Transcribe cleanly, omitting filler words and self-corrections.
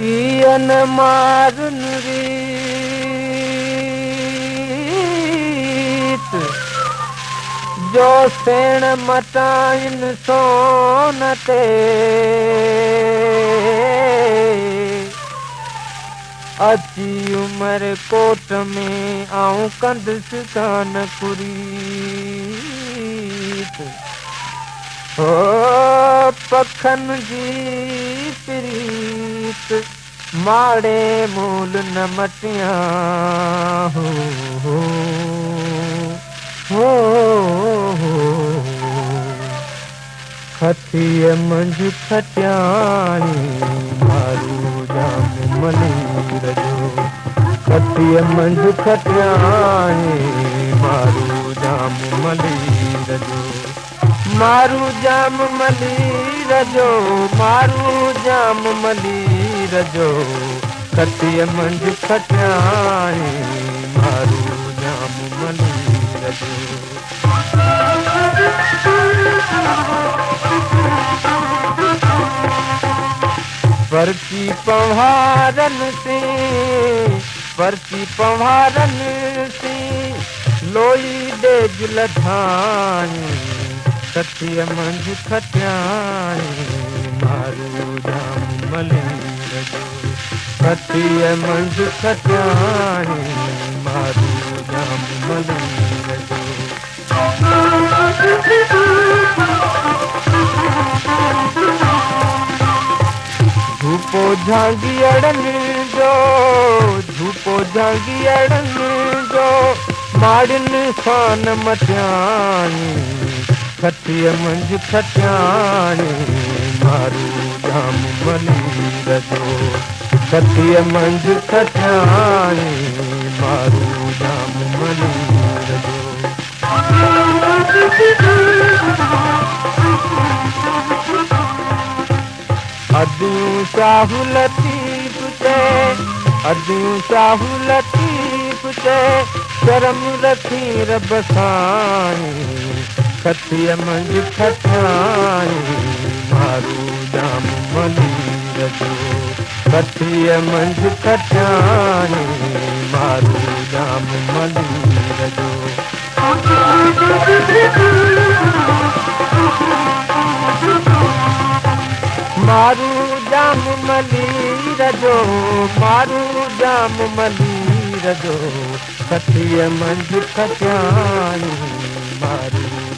ايئن مارن ريت، جو سيڻ مٽائين سون تي. اچي عمر ڪوٽ ۾ آئون ڪندس ڪانه ڪريت. هو پکن جي پريت، ماڙي مول نه مٽيان. هو هو هو هو کٿيء منجهه کٽياڻي، مارو ڄام ملير جو. کٿيء منجهه کٽياڻي، مارو ڄام ملير جو. مارو ڄام ملير جو، مارو ڄام ملير جو. کٿيء منجهه کٽياڻي، مارو ڄام ملير جو. پرچي پنهوارن سين، پرچي پنهوارن سين، لوئي ڏيج لڌائين، کٿيء منجهه کٽيائين، مارو ڄام ملير جو. کٿيء منجهه کٽيائين، مارو ڄام ملير جو. جهوپو جهانگيئڙن جو، جهوپو جهانگيئڙن جو، ماڙين سان مٽيائين، کٿيء منجهه کٽيائين، مارو ڄام ملير جو. کٿيء منجهه کٽيائين، مارو ڄام ملير جو. اديون شاهه لطيف چئي، اديون شاهه لطيف چئي، شرم رکي رب سائين، کٿيء منجهه کٽيائين، مارو ڄام ملير جو. کٿيء منجهه کٽيائين، مارو ڄام ملير جو. مارو ڄام ملير جو، مارو ڄام ملير جو. کٿيء منجهه کٽيائين، مارو